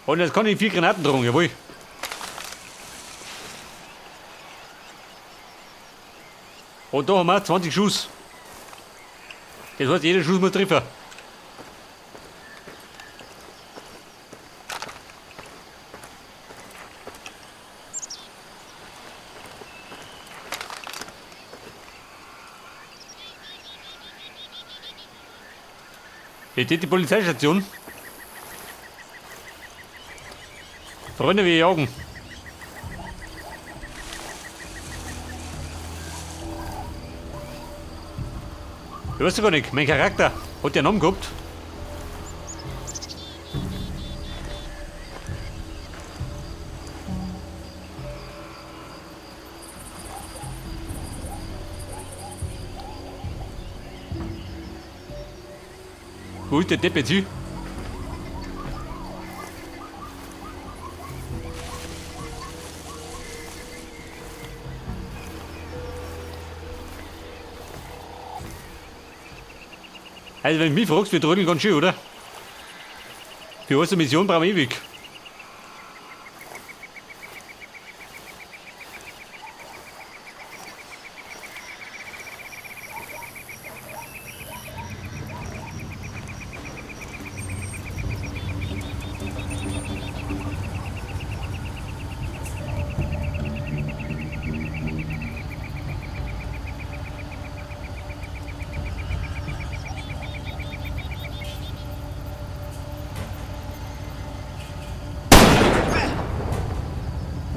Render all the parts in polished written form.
Und jetzt kann ich vier Granaten tragen, jawohl. Und da haben wir 20 Schuss. Das heißt, jeder Schuss muss treffen. Ist das die Polizeistation? Freunde, wir jagen. Ich weiß gar nicht, mein Charakter hat der einen Namen gehabt? Wo ist der Depp jetzt hin? Also wenn du mich fragst, wir trödeln ganz schön, oder? Für was eine Mission brauchen wir ewig.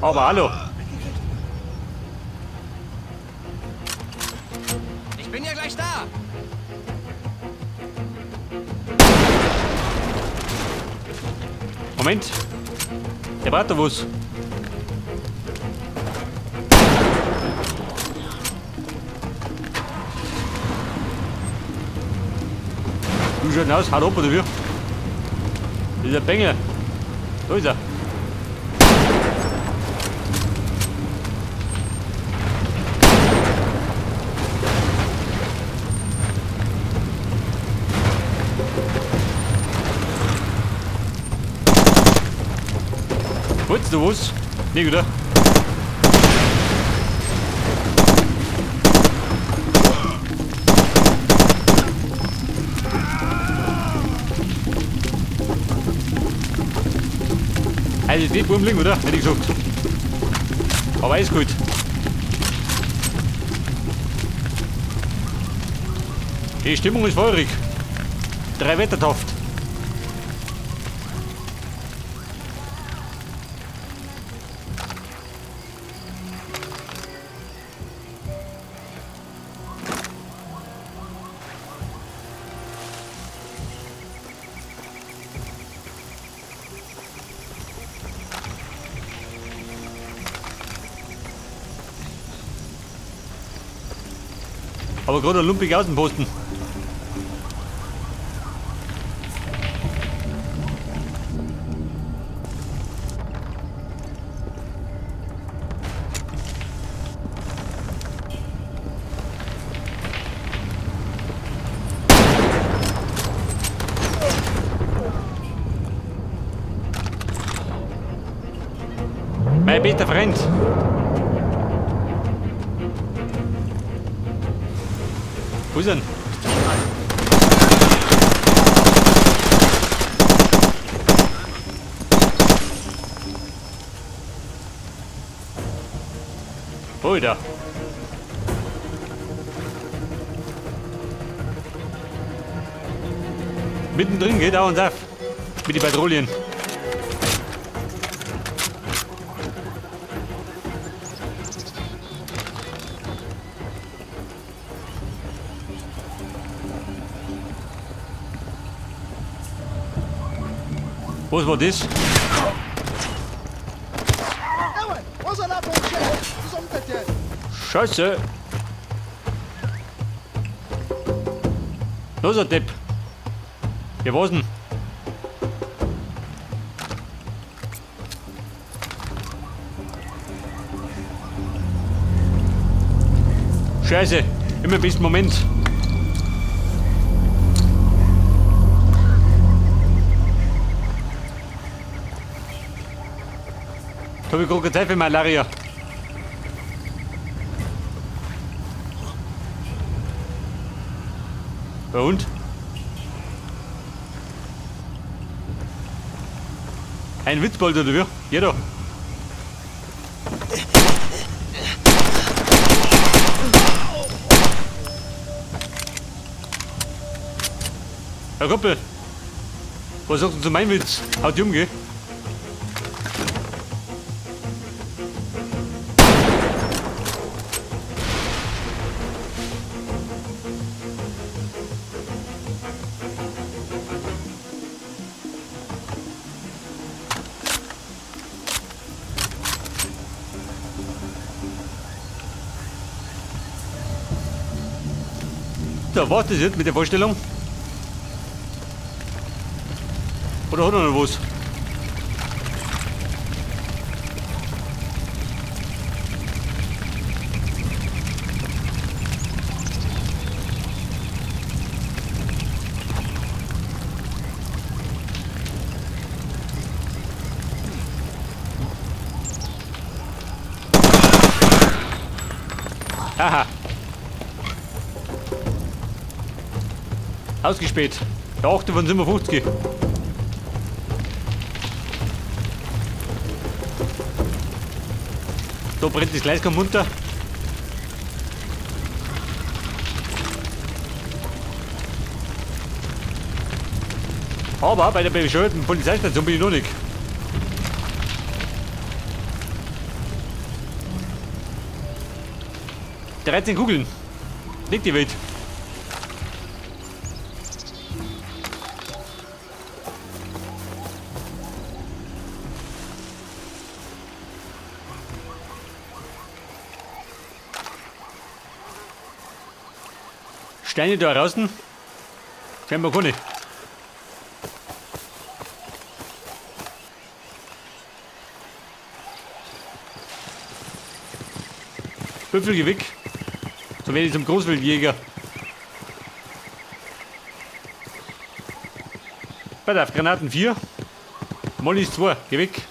Aber hallo. Ich bin ja gleich da. Moment. Der braucht da was. Du schaust aus, haut ab oder wie? Das ist ein Bengel. Da ist er. Wolltest du was? Nee, oder? Also die Buben liegen, oder? Hätte ich gesagt. Aber ist gut. Die Stimmung ist feurig. Drei Wettertaft. Aber gerade ein lumpig Außenposten. Mein bester Freund. Wo ist er denn? Alter. Mittendrin geht auch und auf. Mit den Patrouillen. Was war das? Scheiße! Los, ein Depp! Ja, was denn? Scheiße! Immer im besten Moment. Da hab ich gar keine Zeit für Malaria. Ja und? Ein Witzbold oder wie? Geh doch. Herr Kumpel, was sagst du zu meinem Witz? Haut die um, gell? So, war's das jetzt mit der Vorstellung? Oder hat er noch was? Haha. Ausgespäht. Der 8. von 57. Da brennt das Gleis munter. Aber bei der bescheuerten Polizeistation bin ich noch nicht. 13 Kugeln. Liegt die Welt. Steine da draußen? Scheinbar keine. Büffel, geh weg. So werde ich zum Großwildjäger. Pass auf, Granaten 4. Molly ist 2, geh weg.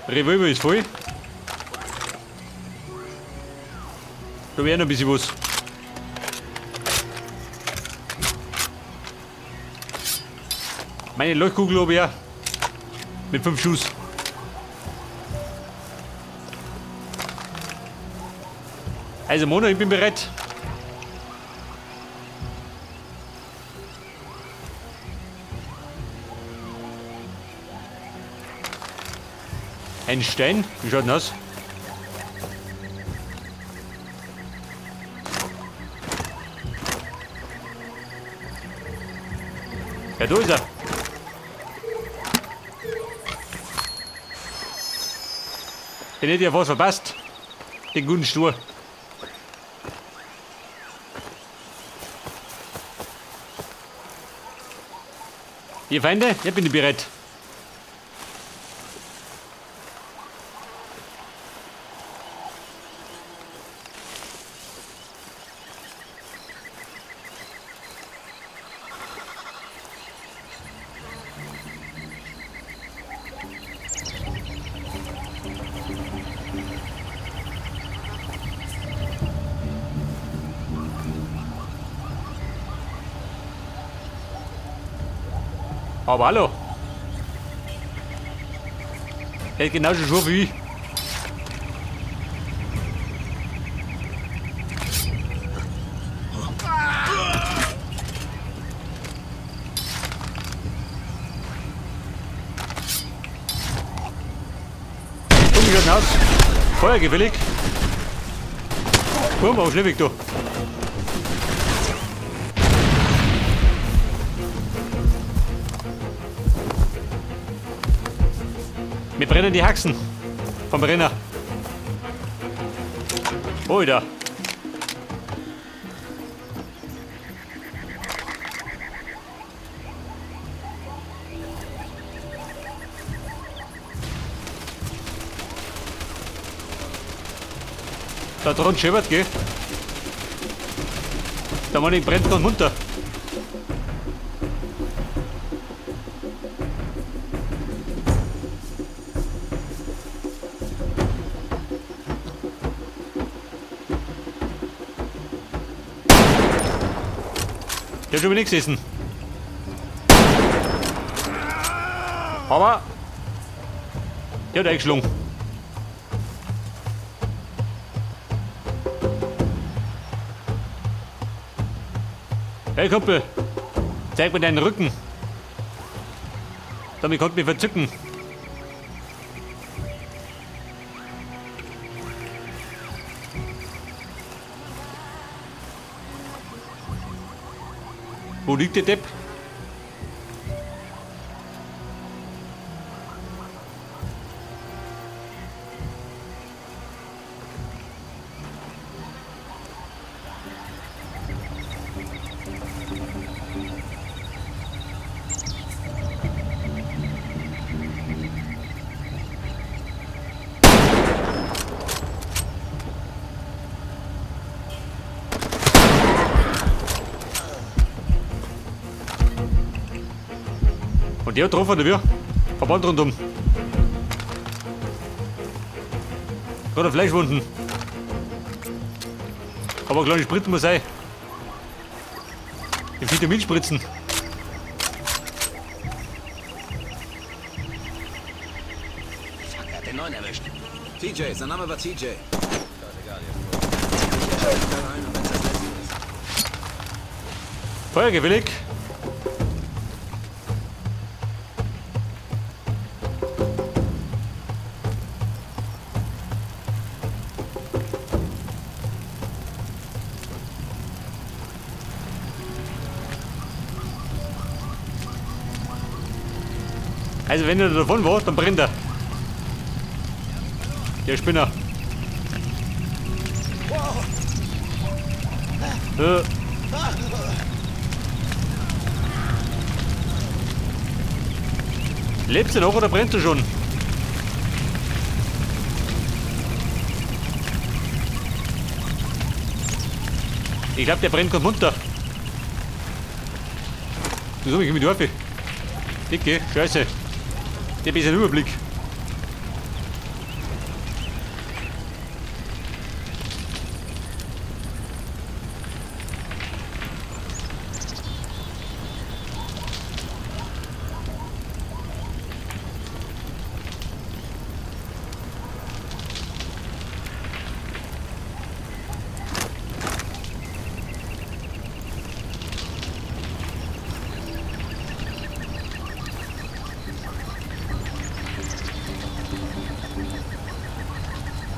Revolver ist voll. Da wäre noch ein bisschen was. Meine Leuchtkugel habe ich auch. Mit 5 Schuss. Also Mona, ich bin bereit. Ein Stein, wie schaut denn aus? Ja, da ist er. Den hätte ich ja fast verpasst. Den guten Stur. Ihr Feinde, ich bin bereit. Aber hallo. Der hat genauso Schuhe wie ich. Komm, wie schaut denn aus? Feuer gefällig. Komm, aber schnell weg da. Mir brennen die Haxen vom Brenner. Oida. Da dran scheppert, gell? Der Mann brennt noch munter. Der hat schon wieder nicht gesessen. Aber der hat eingeschlagen. Hey Kumpel, zeig mir deinen Rücken. Damit konnte mich verzücken. Wo liegt der Depp? Und der hat getroffen, oder wie? Verband rundum. Gerade Fleischwunden. Aber eine kleine Spritze muss sein. Die Vitaminspritzen. Fuck, er hat den neuen erwischt. TJ, sein Name war TJ. Feuergefällig. Also wenn er davon war, dann brennt er. Der Spinner. Lebst du noch oder brennst du schon? Ich glaube, der brennt gerade munter. So, ich mit Dorfe. Dicke, scheiße. Der ist ein Überblick.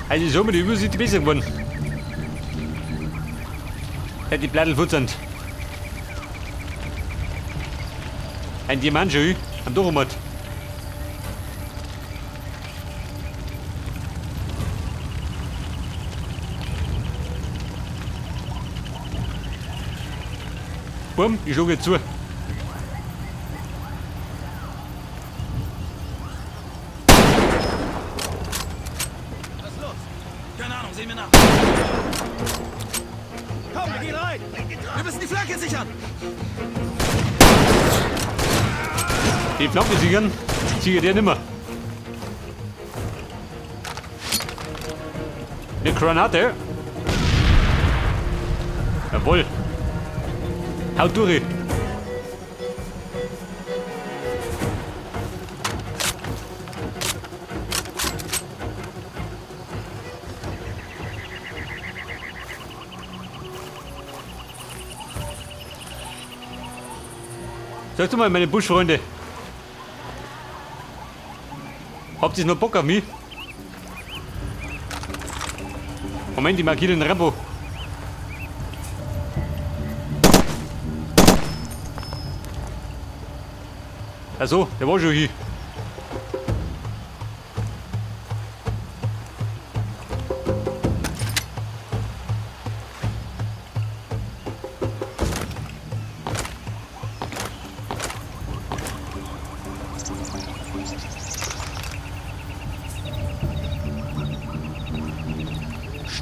Also so mit der Übersicht besser geworden. Ja, die Blattel futz sind. Ein Diamant schon, am Dochomat. Bumm, ich schlage jetzt zu. Was ist los? Keine Ahnung, sehen wir nach. Komm, wir gehen rein! Wir müssen die Flanke sichern! Die Flanke sichern, sichert der nimmer. Eine Granate. Jawohl. Haut durch. Sagt mal, meine Buschfreunde. Habt ihr noch Bock auf mich? Moment, ich markiere den Rambo. Ach so, der war schon hier.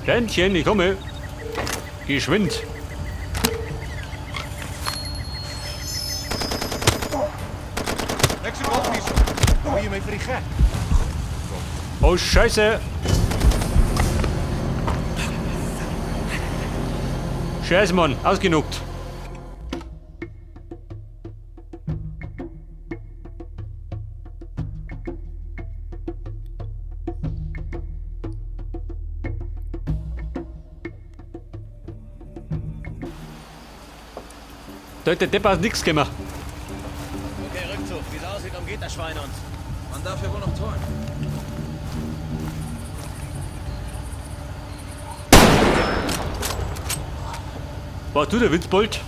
Ständchen, ich komme. Geschwind. Ek soek hulp hierso. Hou jy my vir die gek? Oh, Scheiße. Scheiße, Mann. Ausgenuckt. Da hat der Depp aus nichts gekommen. Okay, Rückzug. Wie es aussieht, umgeht das Schwein uns. Man darf ja wohl noch träumen. Warst du der Witzbold?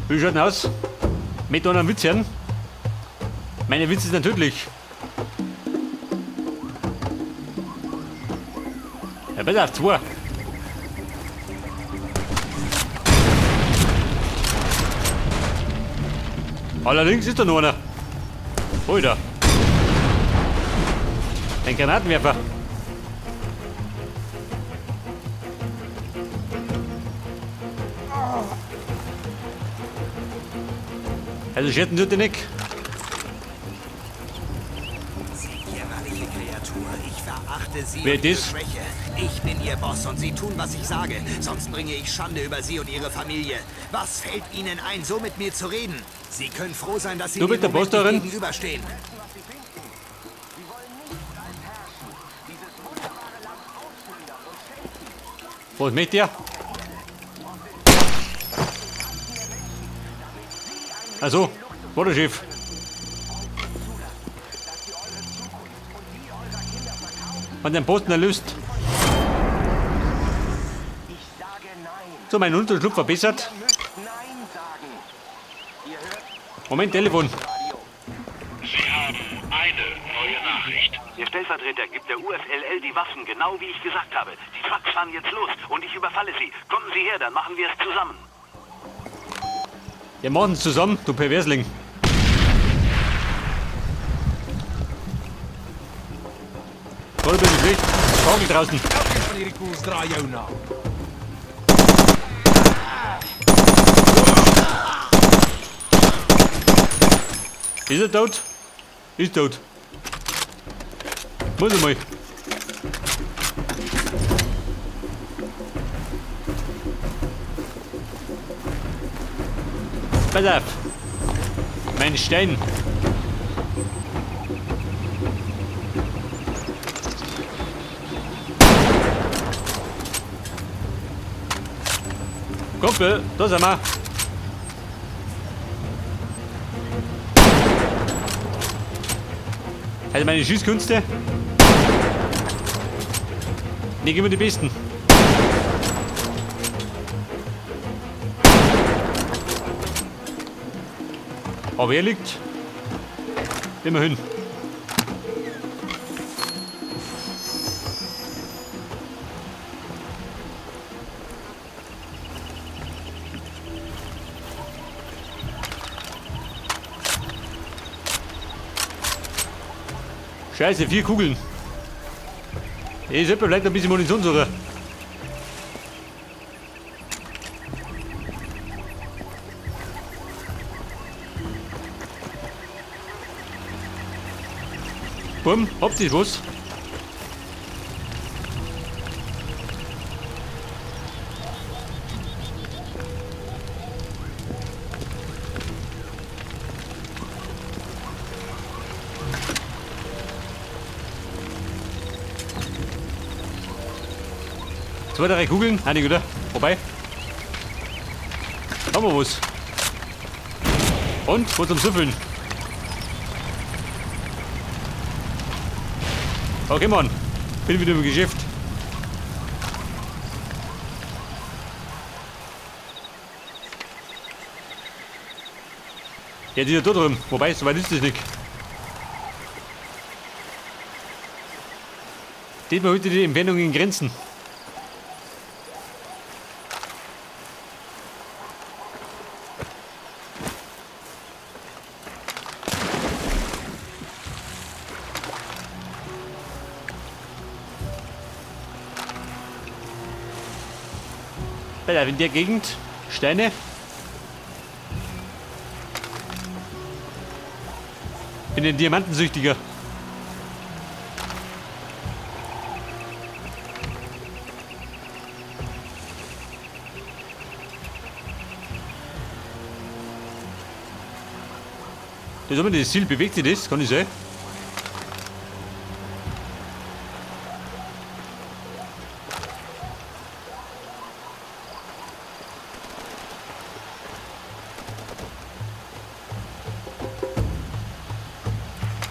Wie schaut denn aus? Mit einem Witz hören? Meine Witze sind tödlich. Ja, besser auf zwei. Allerdings ist da noch einer. Alter. Ein Granatenwerfer. Also schätzen tut er nicht. Sie jämmerliche Kreatur, ich verachte Sie Wer und Ihre das? Schwäche. Ich bin Ihr Boss und Sie tun, was ich sage. Sonst bringe ich Schande über Sie und Ihre Familie. Was fällt Ihnen ein, so mit mir zu reden? Sie können froh sein, dass Sie Du mir bist der im Moment Boss darin? nicht gegenüberstehen. Was möchte der? Also, war der Chef. Hat den Posten erlöst. So, mein Unterschlupf verbessert. Moment, Telefon. Sie haben eine neue Nachricht. Ihr Stellvertreter gibt der UFLL die Waffen, genau wie ich gesagt habe. Die Trucks fahren jetzt los und ich überfalle sie. Kommen Sie her, dann machen wir es zusammen. Wir machen es zusammen, du Perversling. Gerade ein bisschen schlecht. Kagel draußen. Elkeen van hierdie koels draai jou na. Ist er tot? Ist tot. Muss ich mal. Pass auf. Mein Stein. Kumpel, da sind wir. Also meine Schießkünste nicht immer die besten. Aber er liegt immerhin. Scheiße, 4 Kugeln. Ich sollte vielleicht ein bisschen Munition suchen. Bumm, habt ihr was? Zwei, drei Kugeln, einige, oder? Vorbei. Haben wir was. Und, was zum Süffeln. Okay, Mann. Bin wieder im Geschäft. Ja, die ist ja da drüben. Wobei, so weit ist das nicht. Diesmal heute die Entfernung in Grenzen. In der Gegend Steine. Bin ein Diamantensüchtiger. Das ist immer das Ziel, bewegt sich das? Kann ich sein?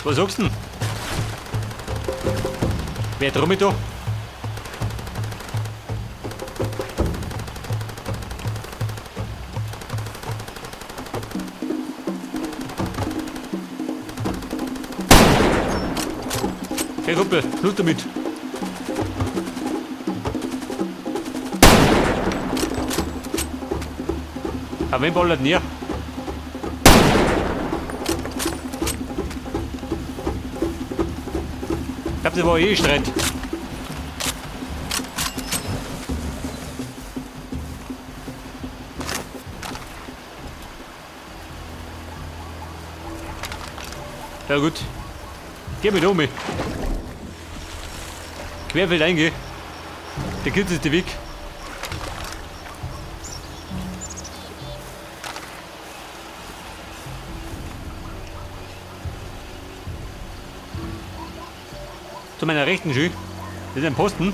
Was sagst du denn? Wer drum da? Hey Kumpel, Schluss damit. Aber wen ballert denn ihr? Ich glaub, das war eh Streit. Ja gut. Geh mit um. Querfeld eingeh. Der kürzeste Weg. Zu meiner rechten Schü. Das ist ein Posten.